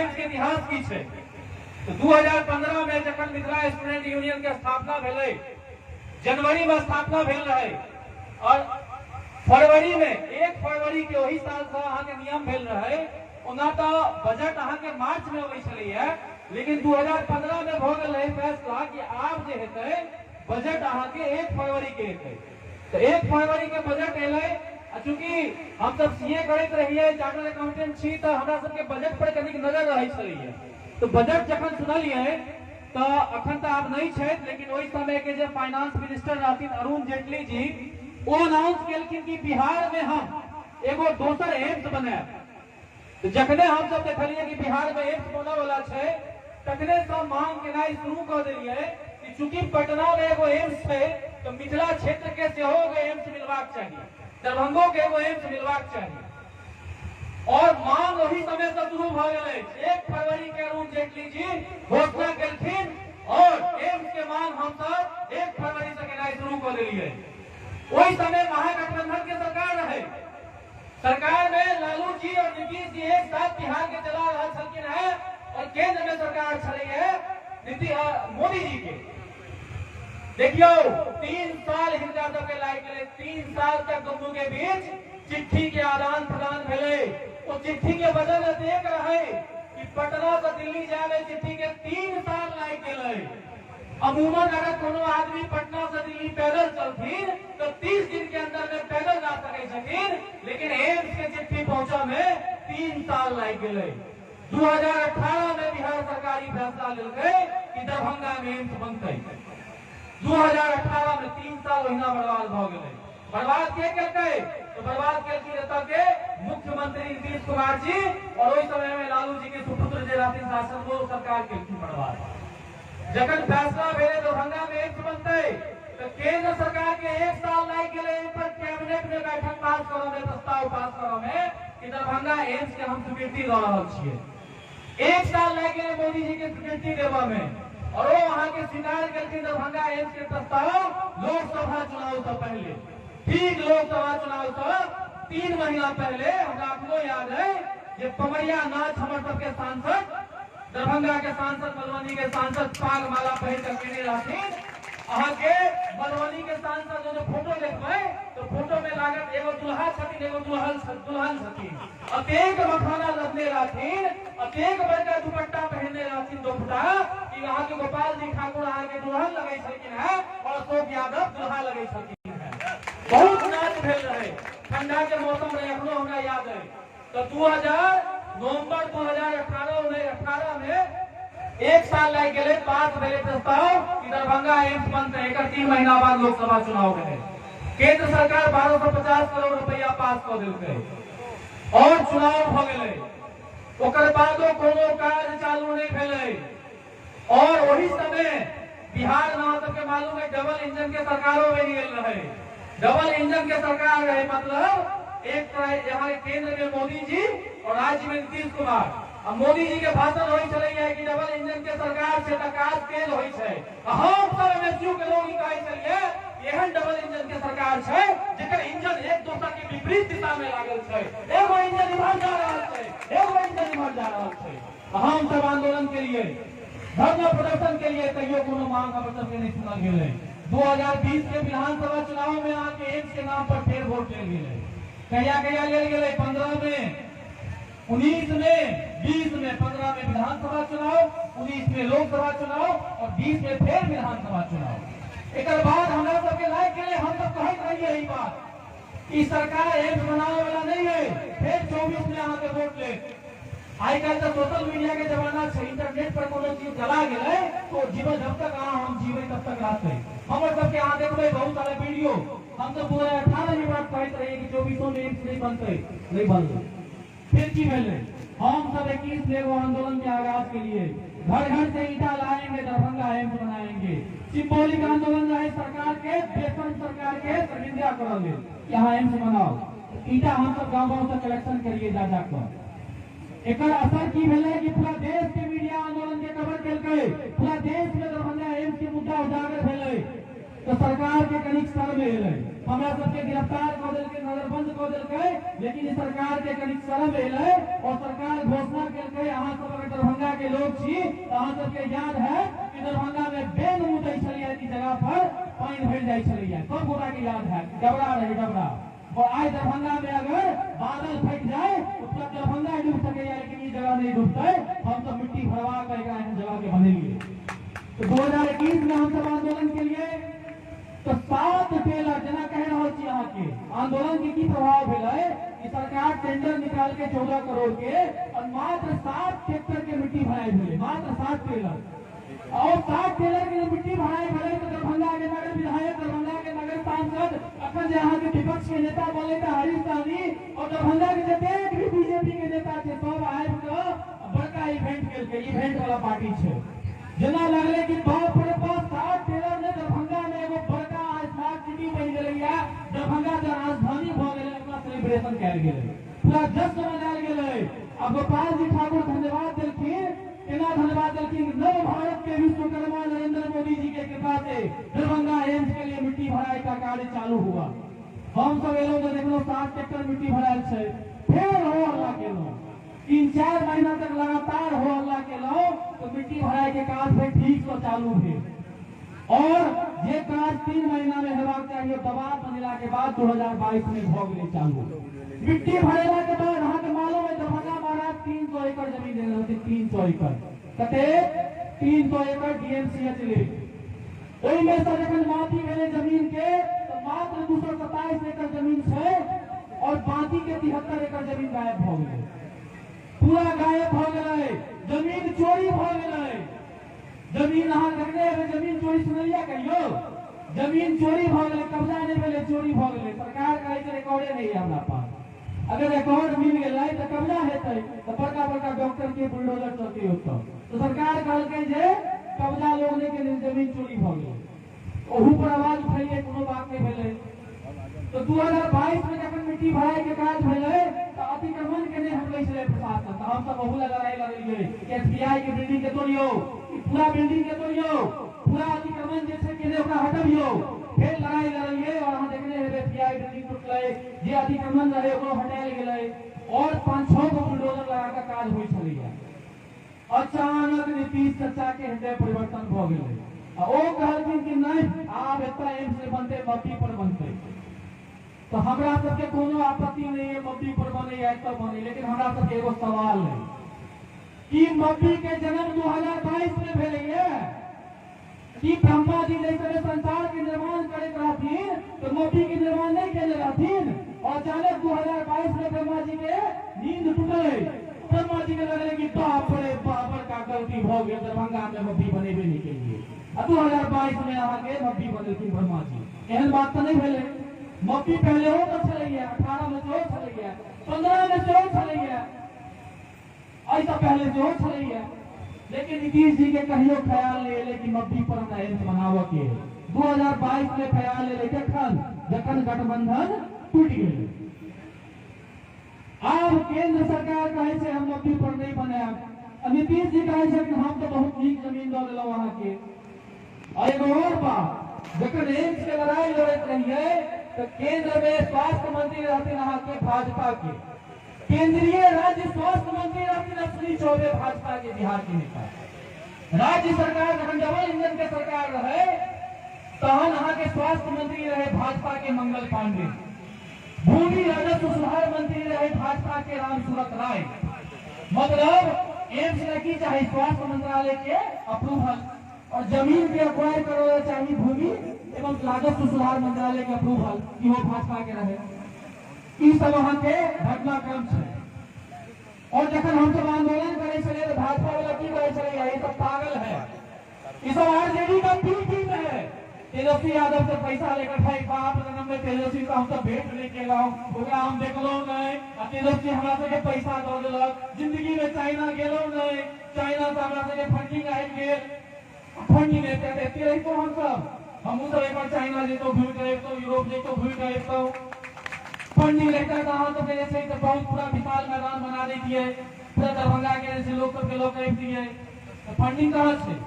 AIIMS के इतिहास की छै। तो 2015 में जखन मिथिला स्टूडेंट यूनियन के स्थापना भेलै, जनवरी में स्थापना भेल रहे और फरवरी में 1 फरवरी के ओही साल से अहाँके नियम भेल रहे। ओना तो बजट अहाँके मार्च में अबै छलैया, लेकिन 2015 में भऽ गेल रहे फैसला कि आब जे हेतै बजट अहाँके 1 फरवरी के हेतै। तो 1 फरवरी के बजट एलै आ चूंकि हम सब सीए करैत रहियै, चार्टर्ड अकाउंटेंट छी, तऽ हमरा सबके बजट पर कनिक नजर रहै छलैया। तो बजट जखन सुनलियै तऽ अखन तऽ आब नहि छथि, लेकिन ओहि समय के जे फाइनेंस मिनिस्टर रहथिन अरुण जेटली जी, ओ अनाउंस केलखिन कि बिहार में हम एगो दोसर एम्स बनायब। तो जखने हम सब देखलियै कि बिहार में एम्स बनऽ वाला छै, तखने सब मांग केनाइ शुरू कऽ देलियै कि चूंकि पटना में एगो एम्स छै तो मिथिला क्षेत्र के सेहो एगो एम्स मिलबाक चाही, दरभंगो के एगो एम्स मिलबाक चाही। और मांग ओही समय से शुरू भऽ गेल अछि। 1 फरवरी के अरुण जेटली जी घोषणा केलखिन और एम्स के मांग हम सब 1 फरवरी से केनाइ शुरू कऽ देलियै। ओहि समय महागठबंधन के सरकार रहे, सरकार में लालू जी और नीतीश जी एक साथ बिहार के चला रहल छलखिन हैं और केंद्र में सरकार छलै है नीतीश मोदी जी के। देखियो 3 साल हिनका सबके लागि गेलै, 3 साल तक दुनू के बीच चिट्ठी के आदान प्रदान भेलै। ओ चिट्ठी के वजन एतेक रहे कि पटना से दिल्ली जाय में चिट्ठी के 3 साल लागि गेलै। अमूमन अगर कोनो आदमी पटना से दिल्ली पैदल चलथिन तो 30 दिन के अंदर में पैदल जा सकै छथिन, लेकिन एम्स के चिट्ठी पहुंचा में 3 साल लागि गेलै। 2018 में बिहार सरकार ई फैसला लेलकै कि दरभंगा में एम्स बनतै। 2018 में 3 साल ओहिना बर्बाद भऽ गेलै। बर्बाद के केलकै? तो बर्बाद केलखिन एतऽ के मुख्यमंत्री नीतीश कुमार जी और ओहि समय में लालू जी के सुपुत्र जे रहथिन शासन, वो सरकार केलखिन बर्बाद। जखन फैसला भेलै दरभंगा में एम्स बनतै तो केंद्र सरकार के 1 साल लागि गेलै एहि पर कैबिनेट में बैठक पास करऽ में, प्रस्ताव पास करऽ में कि दरभंगा एम्स के हम स्वीकृति दऽ रहल छियै। 1 साल लागि गेलै मोदी जी के स्वीकृति देबऽ में और ओ अहाँके स्वीकार केलखिन दरभंगा एम्स के प्रस्ताव लोकसभा चुनाव से पहले। ठीक लोकसभा चुनाव से 3 महीना पहले, हमरा अखनो याद है जे पमरिया नाच हमर सबके सांसद, दरभंगा के सांसद, मधुबनी के सांसद पाग माला पहिर कऽ केने रहथिन। अहाँके मधुबनी के सांसद जो फोटो देखबै तो फोटो में लागत एगो दुल्हा छथिन एगो दुल्हन छथिन। अतेक मखाना लदने रहथिन, अतेक बड़का दुपट्टा पहनने रहथिन दोपटा कि अहाँके गोपाल जी ठाकुर अहाँके दुल्हन लगै छलखिन हैं और अशोक यादव दुल्हा लगै छलखिन हैं। बहुत नाच भेल रहे, ठंडा के मौसम रहे, अखनो हमरा याद है। तो 2000 नवंबर 2018 में 18 में 1 साल लागि गेलै, पास भेलै प्रस्ताव कि दरभंगा एम्स बनतै। एकर 3 महीना बाद लोकसभा चुनाव भेलै, केंद्र सरकार 1250 करोड़ रुपया पास कऽ देलकै और चुनाव भऽ गेलै। ओकर बादो कोनो काज चालू नहि भेलै। और ओही समय बिहार में अहाँ सबके मालूम है डबल इंजन के सरकारो बनि गेल रहे। डबल इंजन के सरकार रहे मतलब एक तरह यहाँ केंद्र में मोदी जी और राज्य में नीतीश कुमार। आ मोदी जी के भाषण होइ छलैया कि डबल इंजन के सरकार छै तऽ काज तेज होइ छै। आ हम सब एमएसयू के लोग ई कहै छलियै एहन डबल इंजन के सरकार छै जेकर इंजन एक दोसर के विपरीत दिशा में लागल छै, एगो इंजन इम्हर जा रहल छै, एगो इंजन इम्हर जा रहल छै। हम सब आंदोलन के लिए, धरना प्रदर्शन के लिए, तैयो कोनो मांग हमर सबके नहीं सुनल गेलै। 2020 के विधानसभा चुनाव में अहाँके एम्स के नाम पर फेर वोट लेल गेलै। कहिया कहिया लेल गेलै? 15 में, 19 में, 20 में। 15 में विधानसभा चुनाव, 19 में लोकसभा चुनाव और 20 में फेर विधानसभा चुनाव। एकर बाद हमरा सबके लागि गेलै, हम सब कहैत रहियै ई बात कि सरकार एम्स बनावे वाला नहीं है, फेर 24 में अहाँके वोट लेत। आइ काल्हि तऽ सोशल मीडिया के जमाना छै, इंटरनेट पर कोनो चीज जला गेलै तो जीवन जब तक अहाँ हम जीबै तब तक रहतै। हमर सबके अहाँ देखबै बहुत सारा वीडियो, हम सब 2018 में बात कहैत रहियै कि 24 में एम्स नहीं बनतै, नहीं बनलै। फिर की भेलै? हम सब 21 में एगो आंदोलन के आगाज के लिए घर घर से ईंटा लाएंगे, दरभंगा एम्स बनाएंगे। सिंबॉलिक आंदोलन रहे सरकार के, बेसन सरकार के शर्मिंदा करल लेल कि अहाँ एम्स बनाओ। ईंटा हम सब गाँव गाँव से कलेक्शन करिए जा जाकर। एकर असर की भेलै कि पूरा देश के मीडिया आंदोलन के कवर केलकै, पूरा देश में दरभंगा एम्स के मुद्दा उजागर भेलै। तो सरकार के कनिक शर्म एलै, हमरा सबके गिरफ्तार कऽ देलकै, नजरबंद कऽ देलकै, लेकिन सरकार के कनिक शर्म एलै और सरकार घोषणा केलकै अहाँ सब अगर के लोग छी तऽ अहाँ सबके याद है कि दरभंगा में बेन मुतै छलैया, ई जगह पर पानि भरि जाइ छलैया, सब गोटा के याद है, डबरा रहे डबरा। और आइ दरभंगा में अगर बादल फटि जाए तो पूरा दरभंगा डूब सकैया, लेकिन ई जगह नहीं डूबतै। हम सब मिट्टी भरवा के एकरा एहन जगह के बनेलियै। तो 2021 में हम सब आंदोलन के लिए तो 7 टेलर जेना कहि रहल छी अहाँके आंदोलन के की प्रभाव भेलै कि सरकार टेंडर निकाल के 14 करोड़ के और मात्र 7 ट्रैक्टर के मिट्टी भराई भेलै, मात्र 7 टेलर। और 7 टेलर के मिट्टी भराई भेलै तो दरभंगा के नगर विधायक, दरभंगा के नगर सांसद, अखन जे अहाँके विपक्ष के नेता बनलै तऽ हरीश सहनी और दरभंगा के जतेक भी बीजेपी के नेता छै सब आबि कऽ बड़का इवेंट केलकै। इवेंट वाला पार्टी छै। जेना लगलै कि बाप रे बाप 7 टेलर ने दरभंगा में एगो बड़का स्मार्ट सिटी बनि गेलैया, दरभंगा के राजधानी भऽ गेलै, अपना सेलिब्रेशन कयल गेलै, पूरा जश्न मनायल गेलै। आ गोपाल जी ठाकुर धन्यवाद देलखिन। केना धन्यवाद देलखिन? नव भारत के विश्वकर्मा नरेंद्र मोदी जी के कृपा से दरभंगा एम्स के लिए मिट्टी भराई का कार्य चालू हुआ। हम सब एलहुँ तऽ देखलहुँ 7 ट्रैक्टर मिट्टी भरायल छै। फेर हो हल्ला केलहुँ, 3-4 महीना तक लगातार हो हल्ला केलहुँ तो मिट्टी भराई के काज फेर ठीक से चालू भेल। और जे काज 3 महीना में हेबाक चाहिए दबाव बनेला के बाद 2022 में भऽ गेलै चालू। मिट्टी भरेला के बाद अहाँके मालूम है दरभंगा महाराज 300 एकड़ जमीन देने रहथिन, 300 एकड़। कते? 300 एकड़ डीएमसीएच लेल। ओहिमे से जखन माफी भेलै जमीन के तो मात्र 227 एकड़ जमीन छै और बाकी के 73 एकड़ जमीन गायब भऽ गेलै, पूरा गायब भऽ गेलै, जमीन चोरी भऽ गेलै। जमीन अहाँ देखने हेबै, जमीन चोरी सुनलियै कहियो? जमीन चोरी भऽ गेलै, कब्जा नहि भेलै, चोरी भऽ गेलै। सरकार कहै छै रिकॉर्डे नहि है हमरा पास। अगर रिकॉर्ड मिल गेलै तऽ कब्जा हेतै, तऽ बड़का बड़का डॉक्टर के बुलडोजर चलतै ओतऽ। तऽ सरकार कहलकै जे कब्जा लोग नहि केने, जमीन चोरी भऽ गेलै। ओहू पर आवाज उठेलियै, कोनो बात नहि भेलै। तो 2022 में जखन मिट्टी भराई के काज भेलै तऽ अतिक्रमण के नहि हटबै छलै प्रशासन, तऽ हमसब ओहू लए लड़ाई लड़लियै कि एसबीआई के बिल्डिंग के तोड़ियौ, पूरा बिल्डिंग के तोड़ियौ, पूरा अतिक्रमण जे छै केने ओकरा हटबियौ। फेर लड़ाई लड़लियै और अहाँ देखने हेबै एसबीआई बिल्डिंग टूटलै, जे अतिक्रमण रहै ओकरो हटायल गेलै और 5-6 गो बुलडोजर लगा कऽ काज होइ छलैया। अचानक नीतीश चाचा के हृदय परिवर्तन भऽ गेलै आ ओ कहलखिन कि नहि, आब एतऽ एम्स नहि बनतै, मब्बी पर बनतै। तो हमरा सबके कोनो आपत्ति नहीं है मब्बी पर बने या एतऽ बने, लेकिन हमरा सबके एगो सवाल है कि मब्बी के जन्म 2022 में भेलैया कि ब्रह्मा जी जैसे संसार के निर्माण करैत रहथिन तो मब्बी के निर्माण नहीं केने रहथिन? और अचानक 2022 में ब्रह्मा जी के नींद टूटलै, ब्रह्मा जी के लगलै कि बाप रे बाप, बड़का गलती भऽ गेल, दरभंगा में मब्बी बनेबे नहीं केलियै। आ 2022 में अहाँके मब्बी बनेलखिन ब्रह्मा जी। एहन बात तऽ नहि भेलै। मब्बी पहले हो तो छलैया, 18 में सेहो छलैया, 15 में सेहो छलैया, एहिसँ पहले सेहो छलैया। लेकिन नीतीश जी के कहियो ख्याल नहीं एलै कि मब्बी पर हमरा एम्स बनाबऽ के। 2022 में ख्याल एलै जखन जखन गठबंधन टूटि गेलै। आब केंद्र सरकार कहै छै हम मब्बी पर नहीं बनायब, आ नीतीश जी कहै छै कि हम तऽ बहुत नीक जमीन दऽ देलहुँ अहाँके। और एगो और बात, जखन एम्स के लड़ाई लड़ैत रहियै तो केंद्र में स्वास्थ्य मंत्री रहथिन अहाँके भाजपा के, केंद्रीय राज्य स्वास्थ्य मंत्री रहथिन अश्विनी चौबे, भाजपा के बिहार के नेता। राज्य सरकार जखन डबल इंजन के सरकार रहे तहन अहाँके स्वास्थ्य मंत्री रहे भाजपा के मंगल पांडे, भूमि राजस्व सुधार मंत्री रहे भाजपा के राम सूरत राय। मतलब एम्स ने की चाही? स्वास्थ्य मंत्रालय के अप्रूवल और जमीन के अक्वायर करे चाही भूमि एवं राजस्व सुधार मंत्रालय के अप्रूवल, इहो भाजपा के रहे। ई सब अहाँके घटनाक्रम छै। और जखन हम सब आंदोलन करै छलियै तऽ भाजपा वाला की कहै छलैया, ई सब पागल है, ई सब आरजेडी का बी टीम है। तेजस्वी यादव से पैसा लेकर भाई बाप जन्म में तेजस्वी से हम सब भेंट नहीं केलहुँ, ओकरा हम देखलहुँ नहीं, आ तेजस्वी हमरा सबके पैसा दऽ देलक। जिंदगी में चाइना गेलहुँ नहीं, चाइना से हमरा सबके फंडिंग आबि गेल, फंडिंग एते एते रहितहुँ हमसब, हमहूँ सब एक बार चाइना जैतहुँ घुमि कऽ अबितहुँ, यूरोप जैतहुँ घुमि कऽ अबितहुँ। फंडिंग रहितै तऽ अहाँ सबके जे छै से बहुत पूरा विशाल मैदान बना दैतियै, पूरा दरभंगा के जे छै लोक सबके लऽ कऽ अबितियै। तऽ फंडिंग कहाँ छै?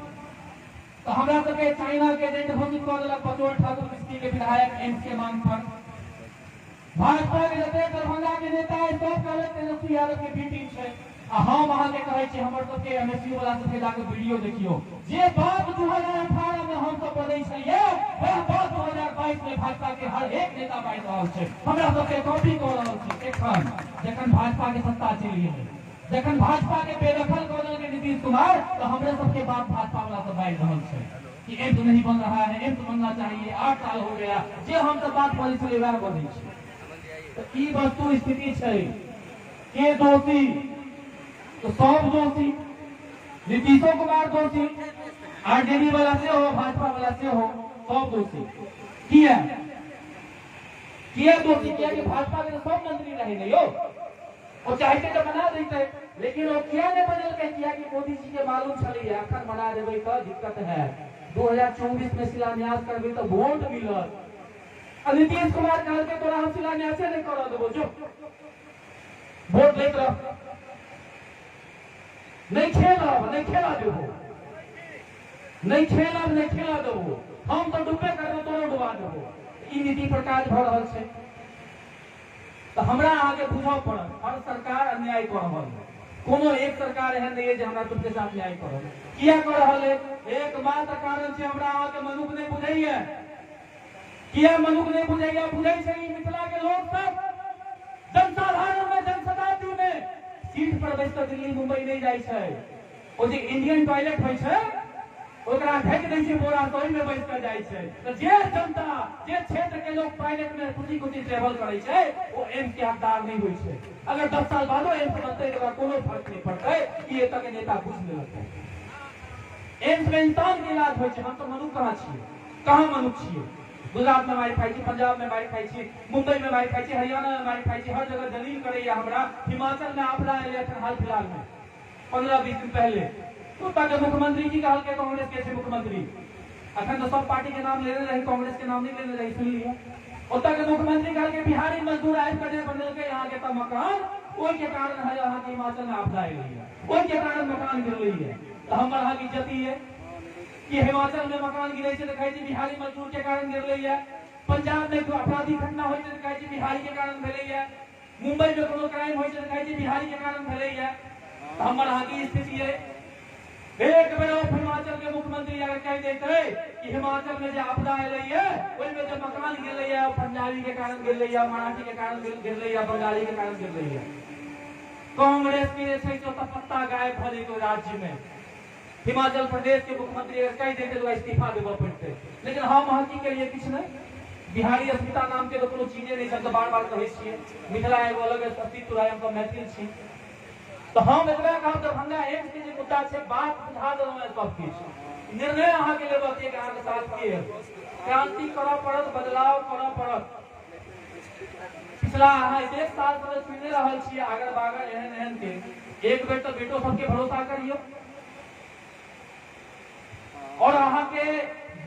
तऽ हमरा सबके चाइना के एजेंट घोषित कऽ देलक बचोल ठाकुर मिस्त्री के विधायक एम्स के मांग पर। भाजपा के जते दरभंगा के नेता है सब कहलक तेजस्वी यादव के बी टीम छै। आ हम अहाँके कहै छी, हमर सबके एमएसयू वाला सबके जाके वीडियो देखियौ, जे बात 2018 में हम सब बजै छलियै वएह बात 2022 में भाजपा के हर एक नेता बाजि रहल छै, हमरा सबके कॉपी कऽ रहल छै। एखन जखन भाजपा के सत्ता चलि गेलै, जखन भाजपा के बेदखल कऽ देलकै नीतीश कुमार, तऽ हमरे सबके बात भाजपा वाला सब बाजि रहल छै कि एम्स नहीं बन रहा है, एम्स बनना चाहिए, 8 साल हो गया। जे हम सब बात बजै छलियै वएह बजै छै। तऽ ई वस्तु स्थिति छै। के दोषी? तो सब दोषी, नीतीशो कुमार दोषी, आरजेडी वाला से हो, भाजपा वाला से हो, सब दोषी। किया किया दोषी? किया कि भाजपा के तो सब मंत्री रहे नहीं हो, वो चाहते तो बना देते, लेकिन वो किया नहीं बनेलकै? किया कि मोदी जी के मालूम छलैया अखन बना देबै तो दिक्कत है, 2024 में शिलान्यास करबै तो वोट मिलत। आ नीतीश कुमार कहलकै तोरा हम शिलान्यासे नहीं करऽ देबो, जो वोट लैत रह, नहीं खेलब, नहीं खेला देबो, नहीं खेलब, नहीं खेला देबो, हम तो डूबे करबो तोरो डुबा देबो। ई नीति पर काज भऽ रहल छै। तऽ हमरा अहाँके बुझऽ पड़त, हर सरकार अन्याय कऽ रहल है, कोनो एक सरकार एहन नहीं है जे हमरा सबके साथ न्याय कऽ रहल है। किया कऽ रहल है? एकमात्र कारण छै हमरा अहाँके मनुख नहीं बुझैया। किया मनुख नहीं बुझैया? बुझै छै ई मिथिला के लोक सब जनसाधारण में, जनशताब्दी में सीट पर बैस कऽ दिल्ली मुंबई नहीं जाइ छै। ओ जे इंडियन टॉयलेट होइ छै ओकरा ढकि दै छै बोरा, तऽ ओहिमे बैस कऽ जाइ छै। तऽ जे जनता, जे क्षेत्र के लोग टॉयलेट में कुची कुची ट्रेवल करै छै, ओ एम्स के हकदार नहीं होइ छै। अगर 10 साल बादो एम्स बनतै तऽ ओकरा कोनो फर्क नहीं पड़तै। ई एतऽ के नेता बुझि लेलकै। एम्स में इंसान के इलाज होइ छै, हम तऽ मनुख कहाँ छियै? कहाँ मनुख छियै? गुजरात में मारि खाइ छी, पंजाब में मारि खाइ छी, मुंबई में मारि खाइ छी, हरियाणा में मारि खाइ छी, हर जगह जलील करैया हमरा। हिमाचल में आपदा एलै अखन हाल फिलहाल में 15-20 दिन पहले, तो ओतऽ के मुख्यमंत्री की कहलकै? कांग्रेस के छै मुख्यमंत्री, अखन तो सब पार्टी के नाम लेने रही, कांग्रेस के नाम नहीं लेने रही, सुन लिया। ओतऽ के मुख्यमंत्री कहलकै बिहारी मजदूर आबि कऽ जे बनेलकै अहाँके तऽ मकान, ओहि के कारण है अहाँके हिमाचल में आपदा एलैया, ओहि के कारण मकान गिरलैया। तऽ हमर अहाँके इज्जती है कि हिमाचल में मकान गिरै छै तऽ कहै छै बिहारी मजदूर के कारण गिरलैया, पंजाब में कोई आपराधिक घटना होइ छै तऽ कहै छै बिहारी के कारण भेलैया, मुंबई में कोनो क्राइम होइ छै तऽ कहै छै बिहारी के कारण भेलैया। तऽ हमर अहाँके स्थिति है। एक बेर और हिमाचल के मुख्यमंत्री अगर कहि देतै कि हिमाचल में जे आपदा एलैया ओहिमे जे मकान गिरलैया ओ पंजाबी के कारण गिरलैया, मराठी के कारण गिरलैया, बंगाली के कारण गिरलैया, कांग्रेस के जे छै से ओतऽ पत्ता गायब भऽ जेतै राज्य में। हिमाचल प्रदेश के मुख्यमंत्री अगर कहि देतै तऽ इस्तीफा देबऽ पड़तै। लेकिन हम अहाँ की करियै? किछु नहि। बिहारी अस्मिता नाम के तऽ कोनो चीजे नहि छै, हम तऽ बार बार कहै छियै मिथिला एगो अलग अस्तित्व रहै, हम तऽ मैथिल छी। तऽ हम एतबा कहब, दरभंगा एम्स के जे मुद्दा छै बात बुझा देलहुँ हेँ, सब किछु निर्णय अहाँके लेबऽ के, अहाँके साथ के क्रांति करऽ पड़त, बदलाव करऽ पड़त। पिछला अहाँ एक साल से सुनि रहल छियै आगर बागर एहन एहन के, एक बेर तऽ बेटो सबके भरोसा करियौ। और अहाँके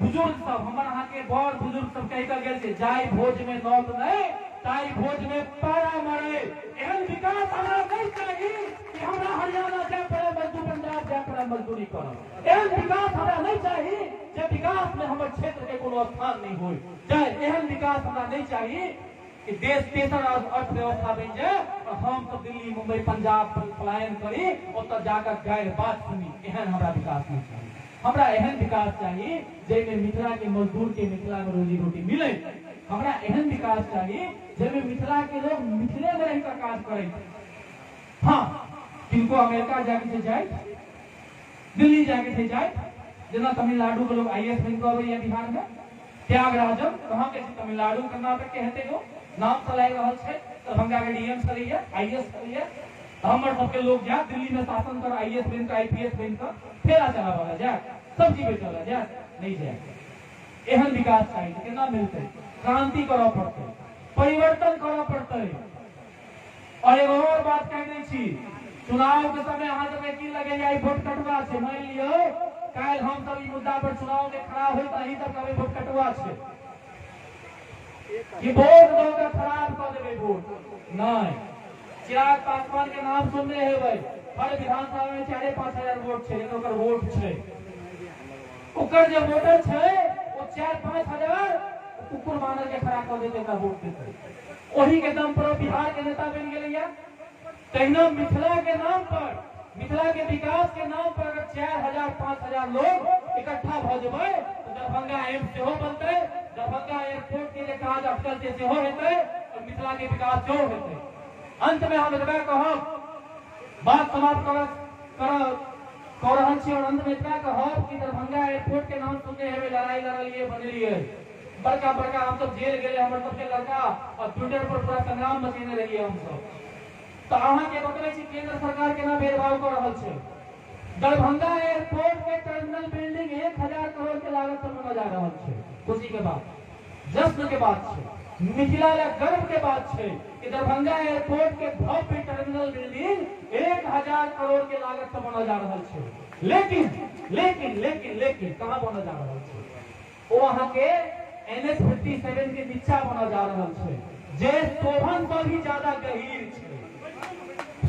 बुजुर्ग सब, हमर अहाँके बड़ बुजुर्ग सब कहि कऽ गेल छै, जाहि भोज में नौत नहि ताहि भोज में पारा मरे। एहन विकास हमरा नहीं चाही कि हमरा हरियाणा जाय पड़े मजदूर, पंजाब जाय पड़े मजदूरी करऽ। एहन विकास हमरा नहीं चाही जे विकास में हमर क्षेत्र के कोनो स्थान नहीं हो जाए। एहन विकास हमरा नहीं चाही कि देश तेसर अर्थव्यवस्था बनि जाए और हम सब दिल्ली मुंबई पंजाब पलायन करी, ओतऽ जाकर गारि बात सुनी। एहन हमरा विकास नहीं चाही। हमरा एहन विकास चाही जाहिमे मिथिला के मजदूर के मिथिला में रोजी रोटी मिले। हमरा एहन विकास चाही जाहिमे मिथिला के लोग मिथिले में रहि कऽ काज करै। हाँ, किनको अमेरिका जाके छै जाइत, दिल्ली जाके छै जाइत, जेना तमिलनाडु के लोग आईएएस बनि कऽ अबैया बिहार में। त्यागराजन कहाँ के छै? तमिलनाडु कर्नाटक के हेतै, लोग नाम से लागि रहल छै, दरभंगा के डीएम छलैया, आईएएस छलैया। हमर सबके लोग जायत दिल्ली में शासन कर आईएएस बनि कऽ, आईपीएस बनि कऽ ठेला चलाबऽ लए जायत, सब्जी बेचऽ लए जायत, नहीं जायत। एहन विकास चाही, केना मिलतै? क्रांति करऽ पड़तै, परिवर्तन करऽ पड़तै। और एगो और बात कहि दै छी, चुनाव के समय अहाँ सबके की लगैया ई वोट कटुआ छै? मानि लियौ काल्हि हम सब ई मुद्दा पर चुनाव में खड़ा होई तऽ अहीं सब कहबै वोट कटुआ छै कि वोट दऽ कऽ खराब कऽ देबै वोट। नहीं, चिराग पासवान के नाम सुनने हेबै, हर विधानसभा में 4-5 हजार वोट छै, लेकिन ओकर वोट छै, ओकर जे वोटर छै ओ 4-5 हजार कुकुर बानर के खड़ा कऽ देतै, ओकरा वोट देतै। ओही के दम पर बिहार के नेता बनि गेलैया। तहिना मिथिला के नाम पर, मिथिला के विकास के नाम पर अगर 4000 5000 लोग इकट्ठा भऽ जेबै तऽ दरभंगा एम्स सेहो बनतै, दरभंगा एयरपोर्ट के जे काज अटकल छै सेहो हेतै और मिथिला के विकास सेहो हेतै। अंत में हम एतबा कहब, बात समाप्त कऽ रहल छी और अंत में एतबा कहब कि दरभंगा एयरपोर्ट के नाम सुनने हेबै, लड़ाई लड़लियै, बनेलियै, बड़का बड़का हमसब जेल गेलै, हमर सबके लड़का और ट्विटर पर पूरा संग्राम मचेने रहियै हमसब। तऽ अहाँके बतबै छी केंद्र सरकार केना भेदभाव कऽ रहल छै। दरभंगा एयरपोर्ट के टर्मिनल बिल्डिंग 1000 करोड़ के लागत पर बनल जा रहल छै। खुशी के बात, जश्न के बात छै, मिथिला ला गर्व के बात छै कि दरभंगा एयरपोर्ट के भव्य टर्मिनल बिल्डिंग 1000 करोड़ के लागत से बनल जा रहल छै। लेकिन लेकिन लेकिन लेकिन कहाँ बनल जा रहल छै? ओ अहाँके NH 57 के नीचा बनल जा रहल छै, जे शोभन से भी ज्यादा गहीर छै,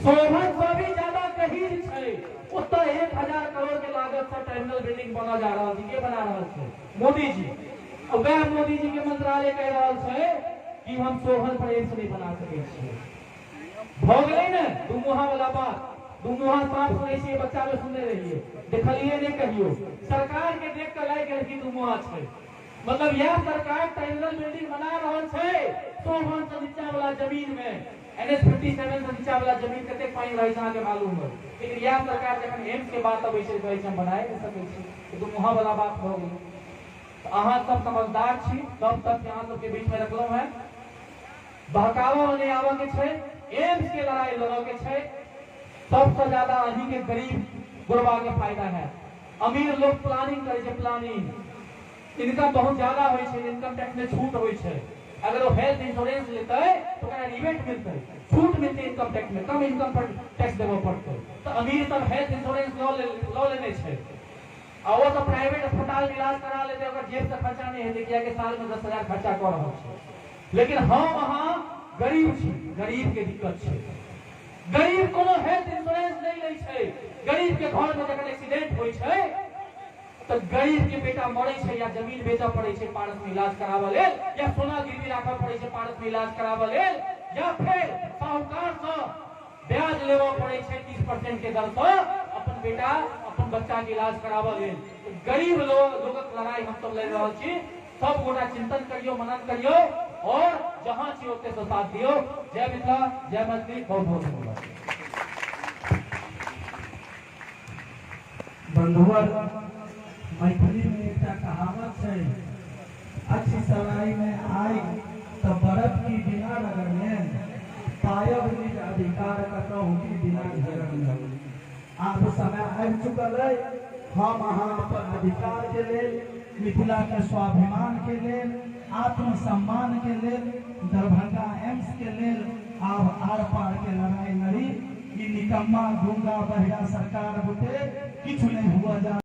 शोभन से भी ज्यादा गहीर छै। ओतऽ 1000 करोड़ के लागत से टर्मिनल बिल्डिंग बनल जा रहल छै। के बना रहल छै? मोदी जी। और वएह मोदी जी के मंत्रालय कहि रहल छै कि हम शोभन पर एम्स नहि बना सकै छियै। भऽ गेलै ने दुमुहा वाला बात। दुमुहा साँप सुनै छियै, बच्चा में सुनने रहियै, देखलियै नहि कहियो। सरकार के देख कऽ लागि गेल कि दुमुहा छै। मतलब यह सरकार टर्मिनल बिल्डिंग बना रहल छै शोभन से नीचा वाला जमीन में, NH 57 से नीचा वाला जमीन कतेक पानि रहै छै अहाँके मालूम है। लेकिन यह सरकार जखन एम्स के बात अबै छै कहै छै हम बनाए नहि सकै छी, दुमुहा वाला बात भऽ गेलै। तऽ अहाँ सब समझदार छी, सब तथ्य अहाँ सबके बीच में रखलहुँ हेँ। बहकावा में नहि आबऽ के छै, एम्स के लड़ाई लड़ऽ के छै। सबसे ज्यादा अहीं के गरीब गुरबा के फायदा है। अमीर लोग प्लानिंग करै छै, प्लानिंग, इनकम बहुत ज्यादा होइ छै, इनकम टैक्स में छूट होइ छै। अगर वो हेल्थ इंश्योरेंस लेतै तो ओकरा रिबेट मिलतै, छूट मिलतै इनकम टैक्स में, कम इनकम पर टैक्स देबऽ पड़तै। तऽ अमीर सब हेल्थ इंश्योरेंस लऽ लेने छै आ ओ सब प्राइवेट अस्पताल में इलाज करा लेतै, ओकर जेब से खर्चा नहि हेतै, कियाकि साल में 10,000 खर्चा कऽ रहल छै। लेकिन हम अहाँ गरीब छी, गरीब के दिक्कत छै। गरीब कोनो हेल्थ इंश्योरेंस नहि लै छै। गरीब के घर में जखन एक्सीडेंट होइ छै तऽ गरीब के बेटा मरै छै या जमीन बेचऽ पड़ै छै पारस में इलाज कराबऽ लेल, या सोना गिरवी राखऽ पड़ै छै पारस में इलाज कराबऽ लेल, या फेर साहूकार सँ ब्याज लेबऽ पड़ै छै 30% के दर सँ अपन बेटा अपन बच्चा के इलाज कराबऽ लेल। गरीब लोगक लड़ाई हमसब लड़ि रहल छी। सब गोटा चिंतन करियौ, मनन करियौ और जहाँ छी ओते से साथ दियौ। जय मिथिला, जय मैथिली। बहुत बहुत धन्यवाद। बंधुवर, मैथिली में एकटा कहावत छै, अच्छी सराय में आइ तऽ बरत की बिना रगड़ने, पायब निज अधिकार कतहु की बिना झगड़ने। आब समय आबि चुकल अइ, हम अहाँ अपन अधिकार के लेल, मिथिला के स्वाभिमान के लेल, आत्मसम्मान के लेल, दरभंगा एम्स के लेल आब आर पार के लड़ाई लड़ी। ई निकम्मा गूंगा बहिरा सरकार बुते किछु नहीं हुआ जा।